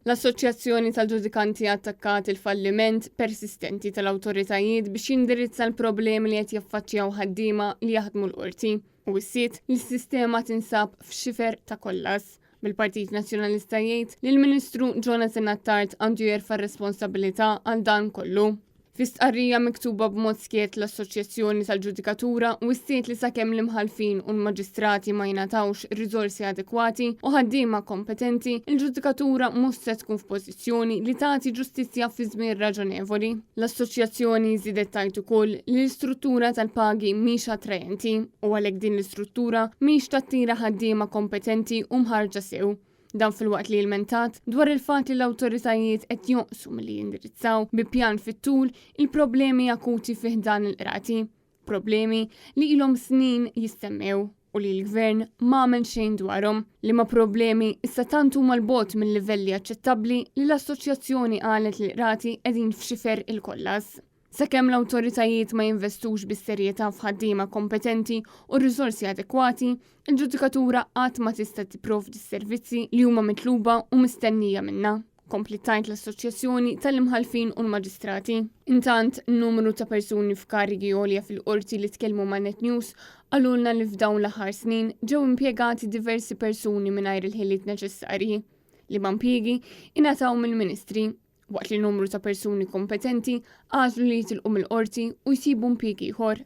L-Assoċjazzjoni tal-Ġudikanti attakkat il-falliment persistenti tal-awtoritajiet biex jindirizza l-problemi li qed jaffaċċjaw ħaddiema li jaħdmu l-qorti u wissiet li s-sistema tinsab f'xifer ta' kollass. Bil-Partit Nazzjonalista jgħid li l-Ministru Jonathan Attard għandu jerfa' r-responsabilità għal dan kollu. Fi stqarrija miktuba b'mod skjett l-Assoċjazzjoni tal-Ġudikatura wissiet li sakemm l-imħallfin u l-maġistrati ma jingħatawx riżorsi adekwati u ħaddiema kompetenti, il-ġudikatura mhux se tkun f'pożizzjoni li tagħti ġustizzja fi żmien raġonevoli. L-Assoċjazzjoni żiedet tgħid ukoll li l-istruttura tal-pagi mhix attrajenti u għalhekk din l-istruttura mhix tattira ħaddiema kompetenti u mħarrġa sew. Dan filwaqt li ilmentat dwar il-fatt li l-awtoritajiet qed jonqsu milli jindirizzaw bi pjan fit-tul il-problemi akuti fi ħdan il-qrati. Problemi li ilhom snin jissemmew u li l-Gvern m'għamel xejn dwarhom. Liema problemi issa tant huma 'l bogħod minn livelli aċċettabbli li l-Assoċjazzjoni qalet li l-qrati qegħdin f'xifer il-kollass. Sakemm l-awtoritajiet ma jinvestux bis-serjetà f'ħaddiema kompetenti u riżorsi adekwati, il-ġudikatura qatt ma tista' tipprovdi s-servizzi li huma mitluba u mistennija minnha, kompliet tgħid l-Assoċjazzjoni tal-Imħallfin u l-Maġistrati. Intant, numru ta' persuni f'karigi għolja fil-qorti li tkellmu ma' Net News qalulna li f'dawn l-aħħar snin ġew impjegati diversi persuni mingħajr il-ħiliet neċessarji, liema impjiegi ingħataw mill-ministri waqt li numru ta' persuni kompetenti għażlu li jitilqu mill-qorti u jsibu impjieg ieħor.